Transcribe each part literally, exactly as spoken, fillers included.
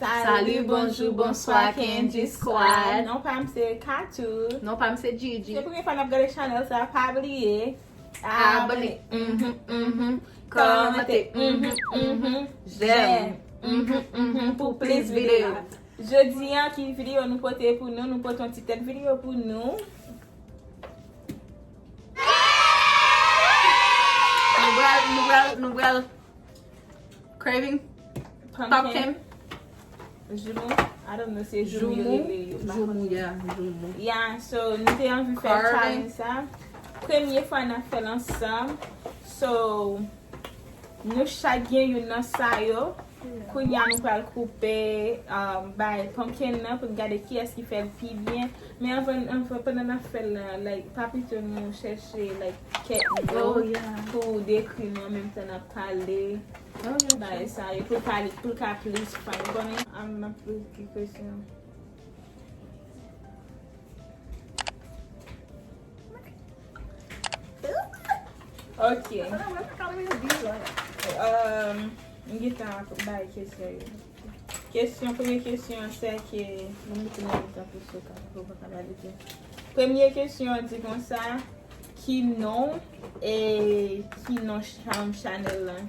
Salut, bonjou, bonswa, K N G Squad. Non pa m se Katou. Non pa m se Gigi. Se premye fwa n ap gade chanèl sa, pa bliye abòne. Mhm, mhm. Kòmante. Mhm, mhm. J'aime. Mhm, mhm. Pou plis videyo. Jodi a, ki videyo nou pote pou nou? Nou pote yon ti tèt videyo pou nou. Nou pral, nou pral, nou pral craving pumpkin. Joumou. I don't know, se joumou yo rele yo, m pa konn. Joumou, yeah, joumou. Yeah, so nou te anvi fè challenge sa. Premye fwa n ap fè l ansanm. So, nou chak gen youn nan sa yo. Kounye a nou pral koupe, um, bay pumpkin nan pou n gade kiyès ki fè l pi byen. Men anvan, anvan, pandan n ap fè l lan, like, pa pito nou chèche, like, kèk mo pou dekri nou an menm tan n ap pale. Bagay sa yo, pou l ka, pou l ka plis fun, ou konnen? Am, m ap poze kesyon. Ok. Um, m gentan bay kesyon yo. Kesyon, premye kesyon an, se ke, ban m mete nan mitan pou sou ka, pou pa ka pale byen. Premye kesyon an di konsa, ki non e ki non ch-, um, chanèl lan?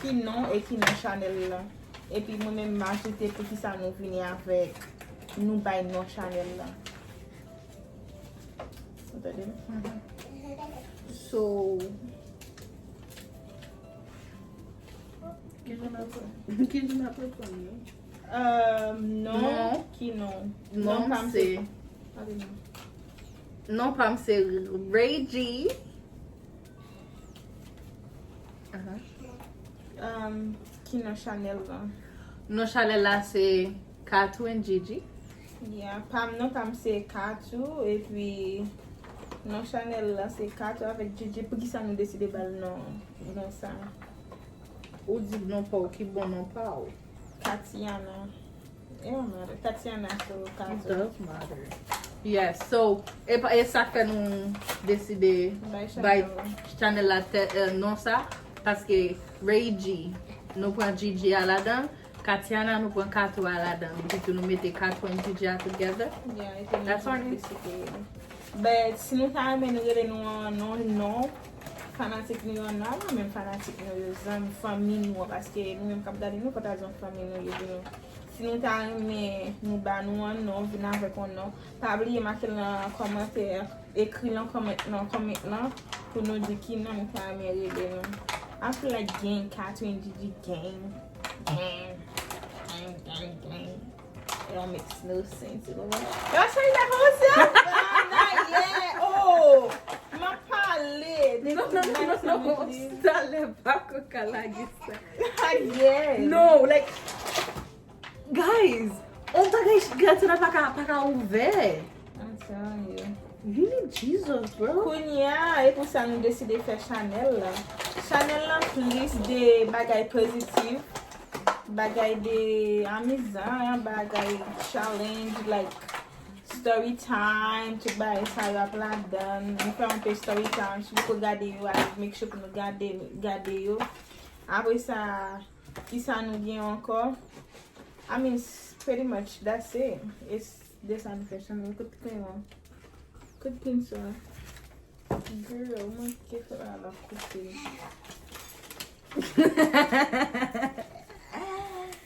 Ki non e ki non chanèl lan? Epi mwen menm m ajoute poukisa nou vini avèk, nou bay non chanèl lan. Ou tande m? So, kijan n ap, kijan n ap reponn yo? Euh, non, ki non? Non, non pa m se, non pa m se Ray G. Aha. Um, ki non chanèl lan? Non chanèl la se Katou and Gigi. Yeah, pa m non, pa m se Katou, epi non chanèl la se Katou avèk Gigi. Poukisa nou deside ba l non, non sa? Ou di non pa w, ki bon non pa w? Katiana. It don't matter. Tatiana, so Katou. It does matter. Yes, so, e pa, e sa fè nou deside bay chanèl la tè-, euh, non sa, paske Ray G, nou pran Gigi a ladan, Katiana, nou pran Katou a ladan. Epi tou nou mete Katou and Gigi a together. Yeah, epi nou deside. But si nou ta renmen nou rele nou an non, non, fanatik nou yo an non, a pa menm fanatik nou yo, zanmi, fanmi nou an, paske nou menm k ap gade nou, fò ta di yon fanmi nou ye pou nou. Si nou ta renmen nou ba nou an non, vin avèk yon non. Pa bliye make l nan kòmantè, ekri l nan kòmant, nan comment lan pou nou di ki non nou ta renmen rele nou. I feel like gang, Catherine, Gigi, gang. Gang. Gang, gang, gang. It don't make no sense, you know what? Yo, Sherida, how was your Havana? Yeah, oh, m ap pale. Non, non, non, non, non. Talè pa ko ka lage sa. Yeah. No, like, guys, on bagay gratè la pa ka, pa ka ouvè. I'm telling you. You need Jesus, bro. Kounye a, e pou sa nou deside fè chanèl la. Chanèl la plis de bagay pozitif, bagay de amizan, bagay challenge, like, story time, tout bagay sa yo ap ladan. Nou fè yon page story time, si nou poko gade yo, al make sure pou nou gade, gade yo. Apre sa, kisa nou gen ankò? I mean, s-, pretty much, that's it. E s-, de sa nou fè chanèl. Kote kreyon? Kote pinso a? Girl, ou manke fè bagay la koupe.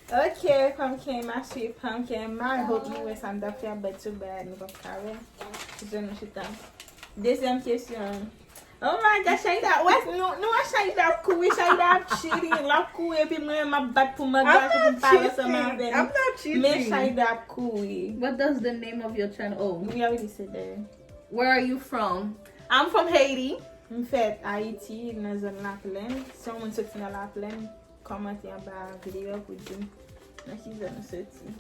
Ok, pumpkin, my sweet pumpkin. My hope nou wè sa m t ap fè, but too bad, nou p ap ka wè. Jan nou chita. Dezyèm kesyon. Oh my God, Sherida, wè, nou, nou wè Sherida ap kouri, Sherida ap cheating, l ap kouri, epi mwen, m ap bat pou m angaje pou m pale ansanm avè nou. I'm not cheating. Men Sherida ap kouri. What does the name of your channel? Oh. We already said that. Where are you from? I'm from Haiti. M fèt Ayiti, nan zòn Laplèn. Si yon moun soti nan Laplèn, kòmante anba videyo pou di m nan ki zòn ou soti.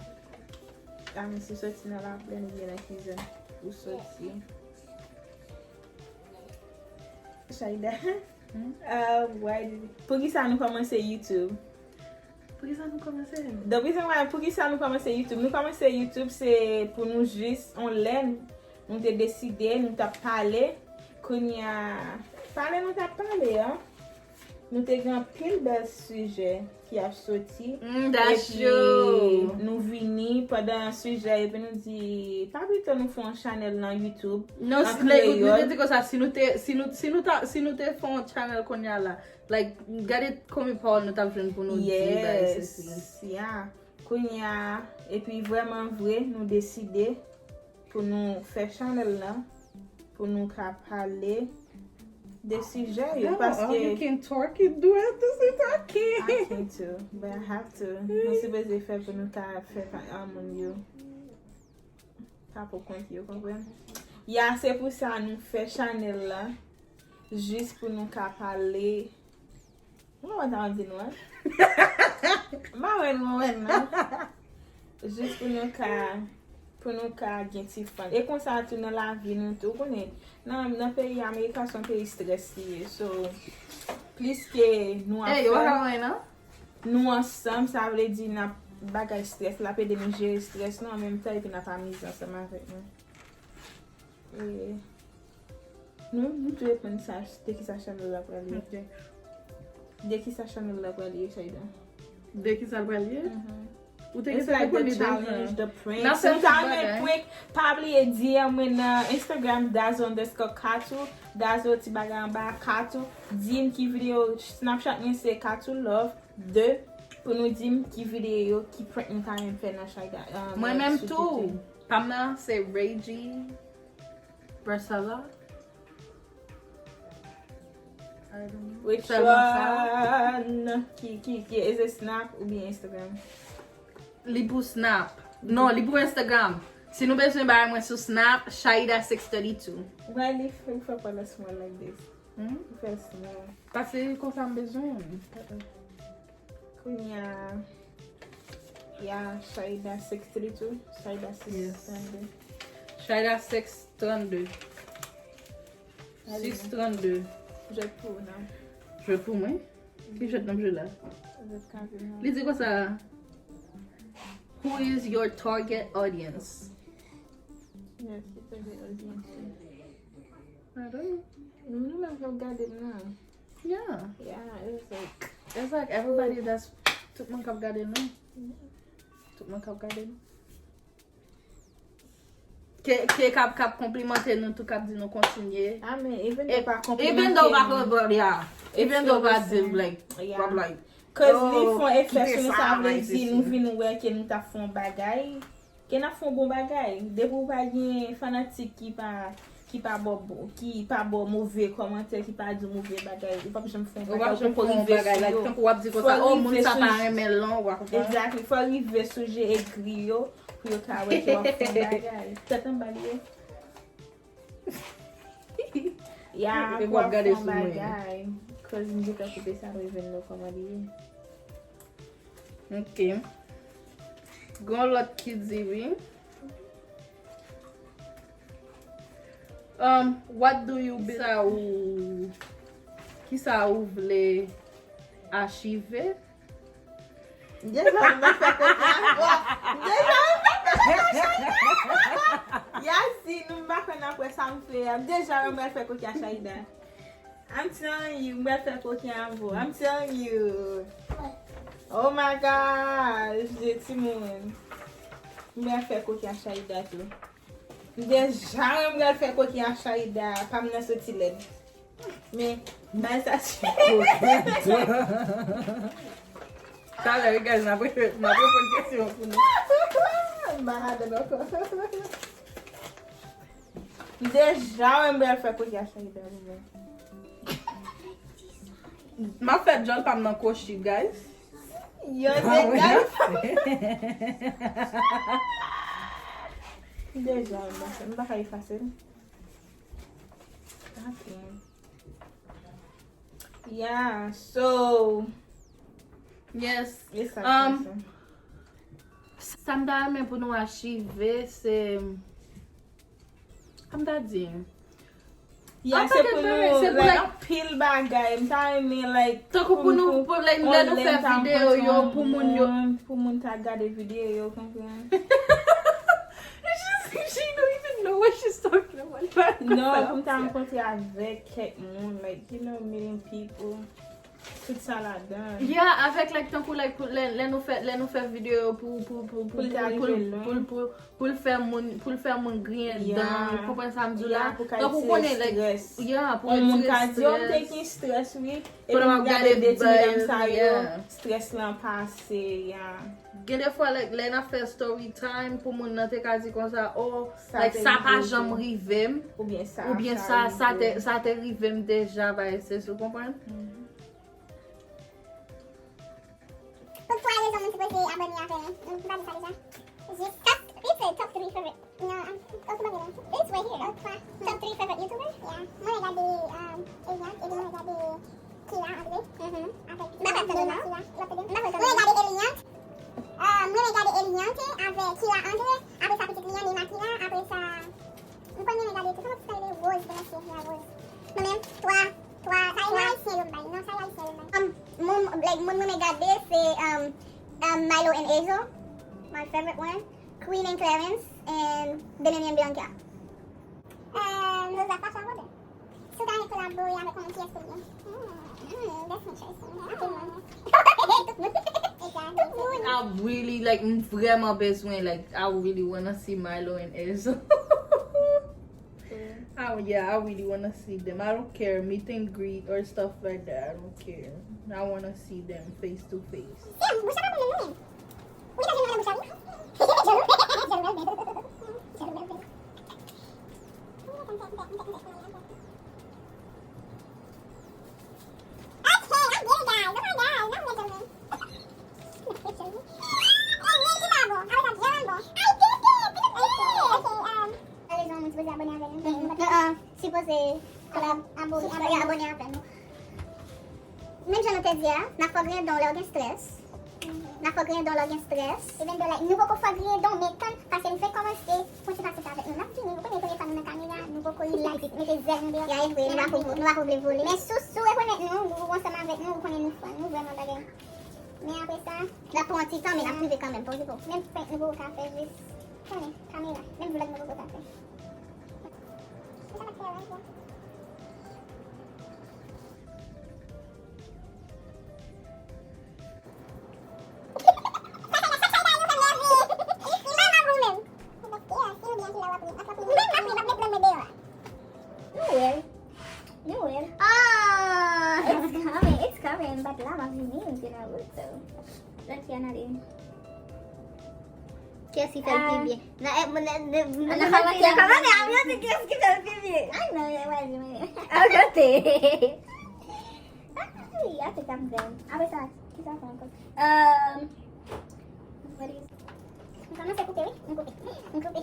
I mean, si w soti nan Laplèn oubyen nan ki zòn ou soti. Sherida. Hmm? Uh, why did, poukisa nou kòmanse YouTube? Poukisa nou kòmanse? The reason why, poukisa nou kòmanse YouTube? Nou kòmanse YouTube se pou nou jis, on lè nou te deside, nou t ap pale. Kounye a, pale nou t ap pale, an. Nou te gen anpil bèl sijè ki ap soti. Mm, that's true. Epi nou vini pandan sijè, epi nou di, pa pito nou fè yon chanèl nan YouTube an kreyòl. Non, nou te di konsa, si nou te, si nou, si nou ta, si nou te fè yon chanèl kounye a la, like, gade konbyen pawòl nou t ap jwenn pou nou di bagay sesi. Yes, yeah. Kounye a, epi vrèman vre, nou deside pou nou fè chanèl la, pou nou ka pale de sijè yo, paske you can talk and do at the same time. I can too, but I have to. Nou sipoze fè pou nou ka fè pa, a moun yo ka pou kont yo, konprann? Ya, se pou sa nou fè chanèl la, jis pou nou ka pale. Mwen wè sa w di nou an. M pa wè nou wè non. Jis pou nou ka, pou nou ka gen ti fun. E konsa tou nan lavi nou tou, ou konnen, nan, nan peyi Amerika se yon peyi strès li ye. So, plis ke nou ap fè, nou ansanm, sa vle di n ap bagay strès la, ap ede nou jere strès nou an menm tan epi n ap amize ansanm avèk nou. E nou, nou tou reponn sa, de ki sa chanèl la pral ye. Ok. De ki sa chanèl la pral ye, Shaïda? De ki sa l pral ye? Mhm. Ou te gentan reponn li deja. It's like the challenge, the pranks. Nou ta renmen prank, pa bliye D M mwen nan Instagram, daz underscore katou, daz ti bagay anba katou. Di m ki videyo, Snapchat mwen se Katou Love de, pou nou di m ki videyo, ki prank nou ta renmen fè nan Shaïda, euh, mwen menm tou. Pa m nan se Reggie. Priscilla? I don't know. Which one? Ki, ki, ki, is it Snap oubyen Instagram? Li pou Snap. Non, li pou Instagram. Si nou bezwen bagay mwen sou Snap, Shaïda six thirty-two. Why li fè, fè pa nan small like this? Hmm? Ou fè small. Paske konsa m bezwen. Uh-uh. Kounye a, ya, Shaïda six thirty-two, Shaïda six thirty-two. Yes. Shaïda six thirty-two. Six thirty-two. Jwèt pou ou, non? Jwèt pou mwen? Ki jwèt n ap jwe la? Jwèt kazino. Li di konsa, who is your target audience? Yes, your target audience. I don't know. Nou menm k ap gade m nan. Yeah. Yeah, it's like, it's like everybody that's, tout moun k ap gade nou. Yeah. Tout moun k ap gade nou. Ke, ke k ap, k ap konplimante nou tou, k ap di nou kontinye. I mean, even though pa konplimante nou. Even though pa konplimante, yeah. Even though pa di, like, yeah. P ap like, 'cause li fè yon efè sou nou, sa vle di nou vin wè ke nou t ap fè yon bagay. Ke n ap fè yon bon bagay. Depi w pa gen fanatik ki pa, ki pa ba w, ki pa ba w move kòmantè, ki pa di w move bagay, ou p ap janm fè yon bagay, ou poko rive sou yo. Tankou w ap di konsa, oh, moun sa pa renmen l non, ou pa konprann? Exactly. Fò rive sou je egri yo, pou yo ka wè ke w ap fè yon bagay. Tèt anba l ye. Ya, pou w ap fè yon bagay. 'Cause m gentan koupe sa, m revin nou kòman li ye. Ok. Gon lòt ki di wi. Um, what do you be-, kisa ou, kisa ou vle achieve? Deja, m pa fè koki ankò. Deja, m pa fè koki ankò. Yasin, m pa konn apre sa m fè a. Deja, m pa fè koki a Shaïda. I'm telling you, m pral fè koki avè w. I'm telling you. Oh my gosh, de timoun. M pral fè koki a Shaïda tou. M deja wè m pral fè koki a Shaïda. Pa m nan soti lèd. Men, bay sa se. Talè, wi, guys, m ap reponn, m ap reponn kesyon pou nou. M pa ladan ankò. M deja wè m pral fè koki a Shaïda pou mwen. M ap fè djòl pa m nan kochi, guys. Yo, se guys. M deja wè m pral fè, m pa ka efase l. Ok. Yeah, so. Yes. Um, sa m ta renmen pou nou achieve, se, sa m ta di? Yeah, se pou nou, like, anpil bagay. M ta renmen, like, tankou pou nou, pou, like, lè nou fè videyo yo, pou moun yo, pou moun ta gade videyo yo, konprann? She, she don't even know what she's talking about. Non, pou m ta rankontre avèk kèk moun, like, you know, meeting people. Tout sa ladan. Yeah, avèk like tankou like pou lè lè nou fè lè nou fè videyo pou pou pou pou Pou l ta pou rive l- lwen. pou l- pou pou l fè moun pou l fè moun griyen Yeah. dan, ou konprann sa m di w la? Yeah, pou ka Donk ou retire konnen like stress. Yeah, pou Yon moun retire ka di, "Oh, m te stress. gen stress, wi." Pou Epi nou m ap gade gade de ti medam buzz, sa yo, yeah. Stress lan pase, yeah. Gen de fwa like lè n ap fè story time pou moun nan te ka di konsa, oh, Sa like te sa pa rive janm tou. Rive m. Oubyen sa, Oubyen sa sa te rive. Sa te rive m deja, bay se sou konprann? Pou twa rezon moun sipoze abòne avè m. M pa di sa deja. Jis top, it's a top three favorite. No, um, oh, come on, it's right here. Oh, twa. Top three favorite YouTuber? Yeah. Mwen gade um, Eliante, epi mwen gade Kira André. Mm-hmm. Avèk Mwen pa tande non. Mwen gade Eliante. Um, mwen gade Eliante avèk Kira André. Apre sa pitit li an, Nemakira. Apre sa, mwen konn renmen gade tout sa ki rele Rose, bèl mesye, yeah, Rose. Mwen menm, twa, twa, sa e ayisyen yo m bay. Non, sa e ayisyen yo m bay. Um, moun, like, moun mwen renmen gade se um, um, Milo and Azo, my favorite one. Queen and Clarence, and Damian and Bianca. Um, Rosa Fashion Model. Si w ta renmen kolabore avèk yon moun, kiyès pou l ye? Hmm, hmm, that's interesting. Anpil moun. Tout moun. Tout moun. I really like m vrèman bezwen like I really wanna see Milo and Azo. I, yeah, I really wanna see them. I don't care meet and greet or stuff like that. I don't care. I wanna see them face to face. Damn, bouch la pa bon menm non. Ou gentan jwenn nan bouch la wi. Jalou, jalou bèl bèl. Jalou bèl bèl. Ok, I'm good, guys. Oh my God, I'm good, gentlemen. Anmwey, ki pa bon. Awe, sa byen bon. I did it! Look at this! Ok, um, pa rezon moun sipoze abòne avè nou. Uh-uh. Sipoze kolab, abòne, abòne avè nou. Menm jan nou te di a, n ap fè w griyen dan w lè w gen strès. N ap fè w griyen dan w lè w gen strès. Even though, like, nou poko fè w griyen dan w, men tann, paske nou fenk kòmanse, kontinye pase avèk nou. N ap vini, ou konnen premye fwa nou nan kamera, nou poko relax, mete zèl nou deyò. Ya, e vre, nou pa ko, nou pa ko vle vole. Men si w, si w rekonèt nou, ou ansanm avèk nou, ou konnen nou fan, nou vrèman bagay. Men apre sa, n ap pran ti tan, men n ap rive kanmenm, pa okipe w. Menm prank nou poko ka fè, jis, konnen, kamera, menm vlog nou poko ka fè. Nou wè l. Nou wè l. Ah, it's coming, it's coming. But la m ap vini, m te nan wout. Lòt fi a n ale. Kiyès ki fè l pi byen? Nan kòmantè, nan kòmantè, ap gade kiyès ki fè l pi byen. Ay, non, yo pa di mwen. Ap gade. Ay, ate ka m fè. Apre sa, ki sa fè ankò? Um, what is... M kòmanse koupe, wi. M koupe. M koupe.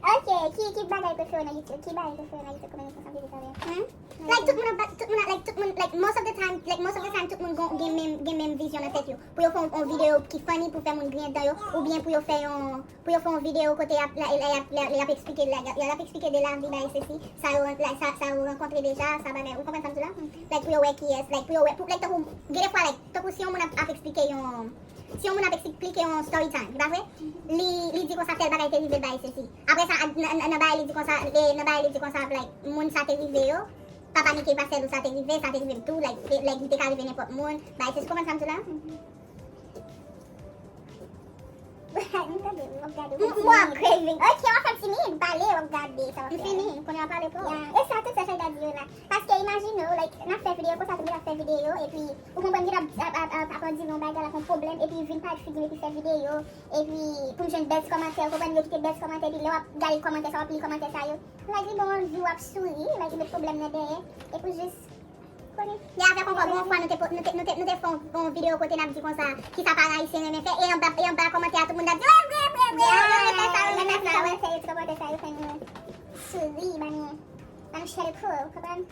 Ok, ki, ki bagay prefere w nan YouTube? Ki bagay prefere w nan YouTube? Kòman nou fè sa vizit avè? Hmm? Like, tout moun ap, tout moun ap, like, tout moun, like, most of the time, like, most of the time, tout moun gon, gen menm, gen menm vizyon nan tèt yo. Pou yo fè yon, yon videyo ki funny, pou fè moun griyen dan yo, oubyen pou yo fè yon, pou yo fè yon videyo kote y ap, la, la, y ap, la, y ap eksplike, la, y ap, y ap eksplike de lavi, bagay sesi, sa yo, la, sa, sa yo rankontre deja, sa bagay, ou konprann sa m di la? Like, pou yo wè kiyès, like, pou yo wè, pou, like, tankou, gen de fwa, like, tankou si yon moun ap, ap eksplike yon, si yon moun ap eksplike yon story time, li pa vre? Li, li di konsa tèl bagay te rive l, bagay sesi. Apre sa, nan, nan, nan bagay li di konsa, le, nan bagay li di konsa, like, moun sa te rive yo, papa Nike pa sèl ou sa te rive, sa te rive m tou, like, e, like, li te ka rive nenpòt moun, bagay sesi, ou konprann sa m di la? M tande, w ap gade, w ap fini. M ap craving. Ok, w ap fè m fini, m pale, w ap gade, sa w ap fè. M fini, kounye a pale pou ou. Yeah. E sa, tout sa Shaïda di yo la. Paske imajine w, like, n ap fè videyo konsa, tout moun ap fè videyo, epi ou konprann ki l ap, ap, ap, ap, ap andire yon bagay, l ap yon pwoblèm, epi vin parèt figi l, epi fè videyo, epi pou m jwenn bèl ti kòmantè, ou konprann yo kite bèl ti kòmantè, epi lè w ap gade kòmantè sa, w ap li kòmantè sa yo, like, li ba w anvi, w ap souri, like, li met pwoblèm nan dèyè, epi jis Konnen. Li avèk ankò, gon fwa nou te, po- nou te, nou te, nou te fè yon, yon videyo kote n ap di konsa, kisa paran ayisyen renmen fè, e anba, e anba kòmantè a, tout moun t ap di, wi, wi, wi, wi, wi, yo renmen fè sa, yo renmen fè sa, wi. Kòmantè yo, ti kòmantè sa, yo fè nou souri, ba nou, ba nou chè le kou, ou konprann?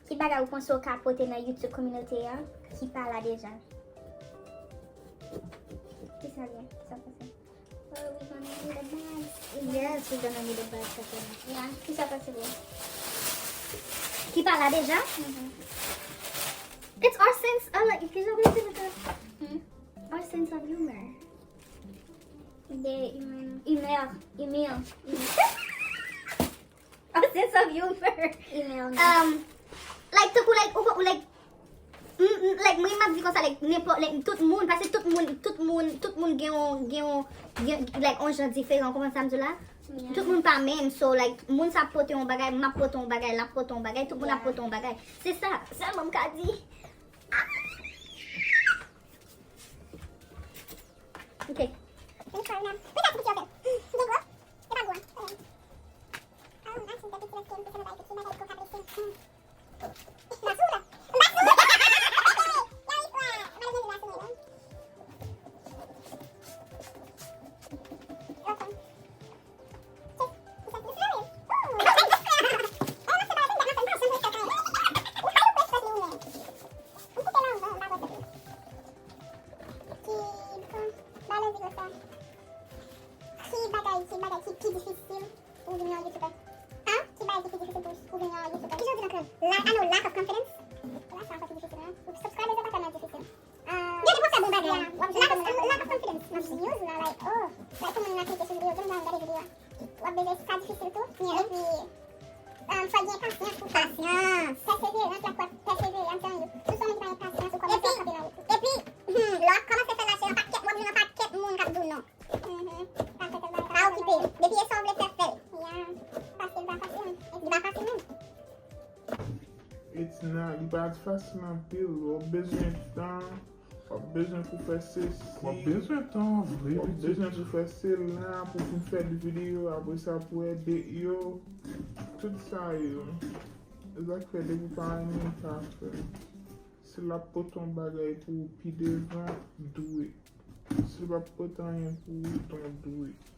Ki bagay ou panse w ka pote nan YouTube kominote a, ki pa la deja? Kisa l ye? Kisa w panse? Are we gonna need a bag? Yes, we're gonna need a bag for them. Yeah, ki sa pase pou ou? Ki pa la deja? It's our sense of, like, ki jan pou yo di sa? Hmm? Our sense of humor. De humor. Humor. Humor. Our sense of humor. Humor. Um, like, tankou, like, ou, ou, like, M, m, like, mwen m ap di konsa, like, nenpòt, like, tout moun, paske tout moun, tout moun, tout moun gen yon, gen yon, gen, like, yon jan diferan, ou konprann sa m di w la? Tout moun pa menm, so, like, moun sa ap pote yon bagay, m ap pote yon bagay, l ap pote yon bagay, tout moun ap pote yon bagay. Se sa sèlman m ka di. Ok. Pou sa ti piti yo fè. Gen gwo? E pa gwo, an. Aw, m achte yon piti lèske m piti nan bay piti bagay pou ka blese m. M pa sou la. M pa sou la. Yon istwa. M pa bezwen di la sou mwen, non. Ok. Ki bagay, ki bagay ki pi difisil pou w vin yon youtubè? An? Ki bagay ki pi difisil pou w vin yon youtubè? Kijan w di nan kreyòl? La, I know, lack of confidence. Wala sa ankò ki difisil, an. Subscribers e pa tèlman difisil. Gen de pwofè bon bagay. W ap jwenn lack of, lack of confidence nan views nan, like, oh, like, pou moun nan klike sou videyo, gen moun nan gade videyo a. W ap bezwen, sa difisil tou. Epi, um, fò gen pasyans pou fè. Pasyans. Pèseverans, la, fò pèsevere, I'm telling you. Si w se yon moun ki pa gen pasyans, ou kòmanse, w ap kanpe nan wout ou. Epi, hmm, lè w ap kòmanse fè lache, yon pakèt, w ap jwenn yon pakèt moun k ap di w non. Mhm. Pa fè tèl bagay, pa okipe l. Depi e sa w vle fè, fè l. Yeah. Paske li pa fasil. Li pa fasil menm. Etina, li pa fasil anpil. W ap bezwen tan, w ap bezwen pou fè sesi. W ap bezwen tan, vre, w ap bezwen pou fè sela, pou fin fè de videyo, apre sa pou ede yo. Tout sa yo. E sa k fè depi w pa renmen, pa fè. Si l ap pote yon bagay pou ou pi devan, do it. Si l p ap pote anyen pou ou, don't do it.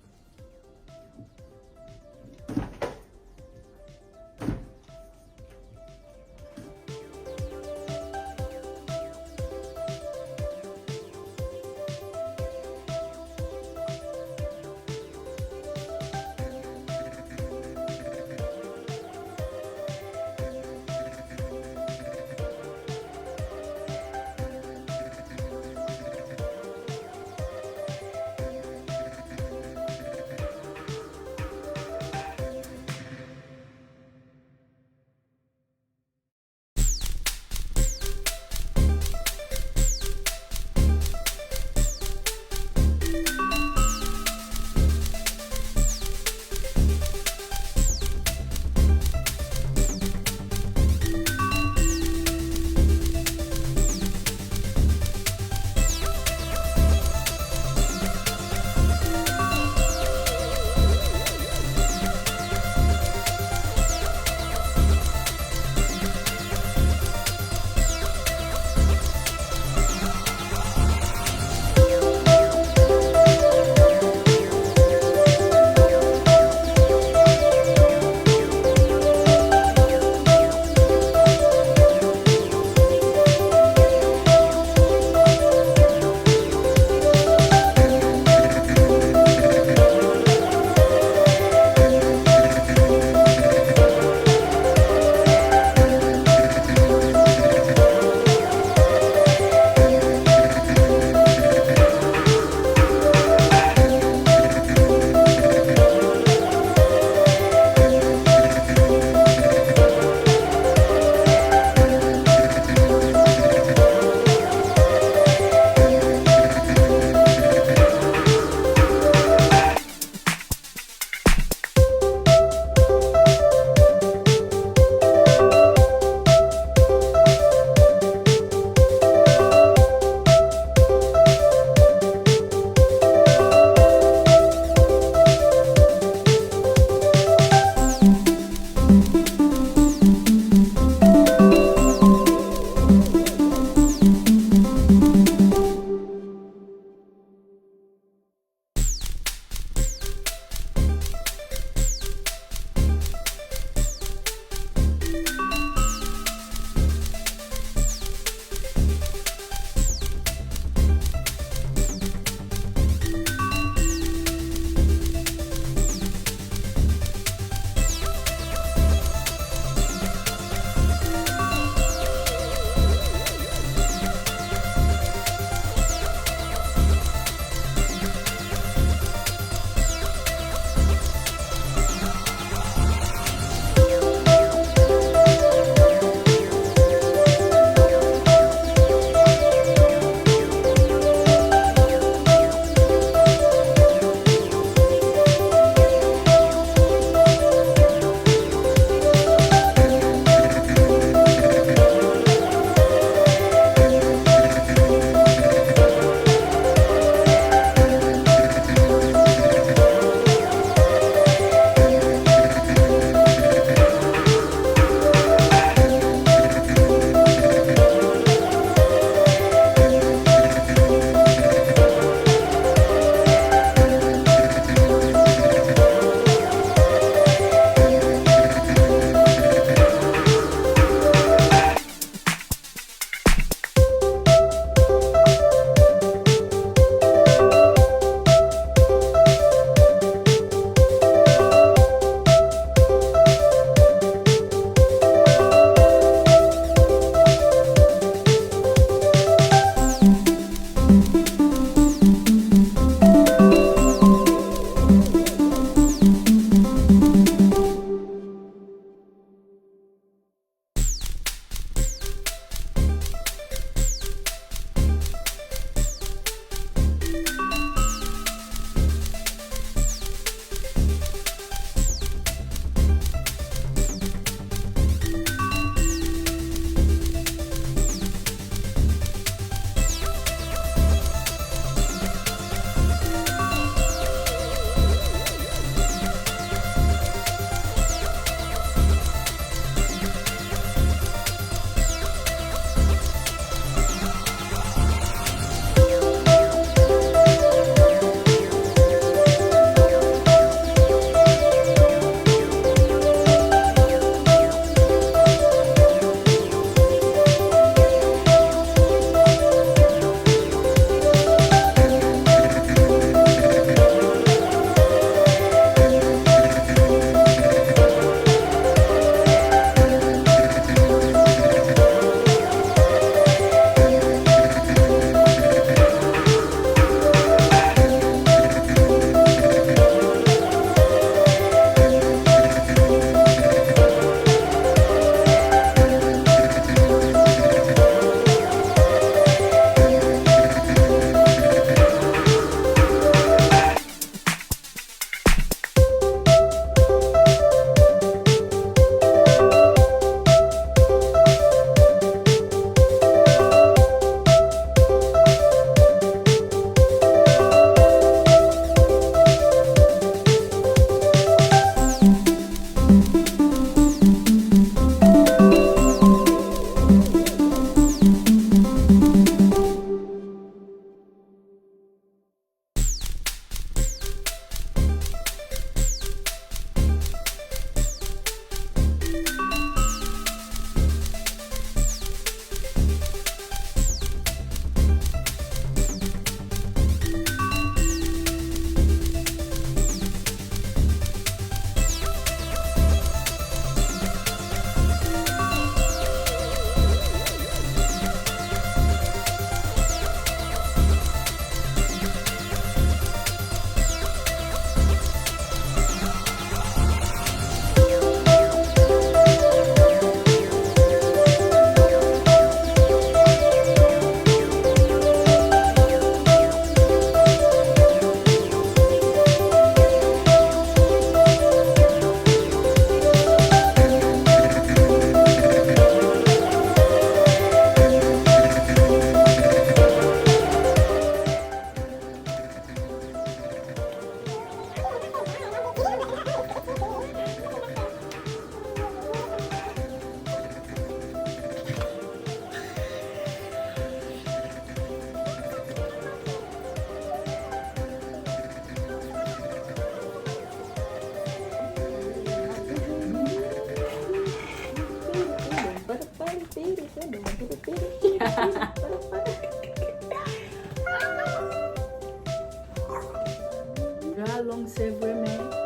Long se vre, men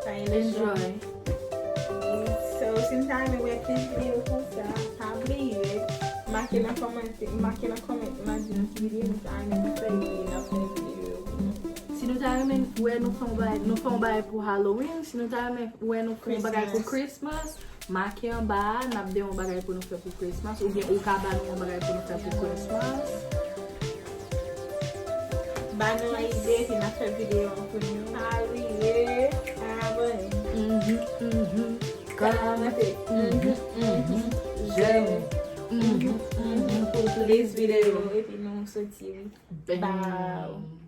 Pa gen lè enjoy. So, si nou ta renmen wè plis videyo konsa, pa bliye make nan kòmantè, make nan kòmantè, nou di nou ki videyo nou ta renmen nou fè, epi n ap fè videyo yo pou nou. Si nou ta renmen wè nou fè yon bagay, nou fè yon bagay pou Halloween, si nou ta renmen wè nou fè yon bagay pou Christmas, make anba a, n ap de yon bagay pou nou fè pou Christmas, oubyen ou ka ba nou yon bagay pou nou fè pou Christmas. Ba nou yon ide, epi n ap fè videyo an pou nou. Pa bliye abòne. Mhm, mhm. Kòmante. Mhm, mhm. J'aime. Mhm, mhm. Pou plis videyo. Epi nou soti wi. Bam. Bam.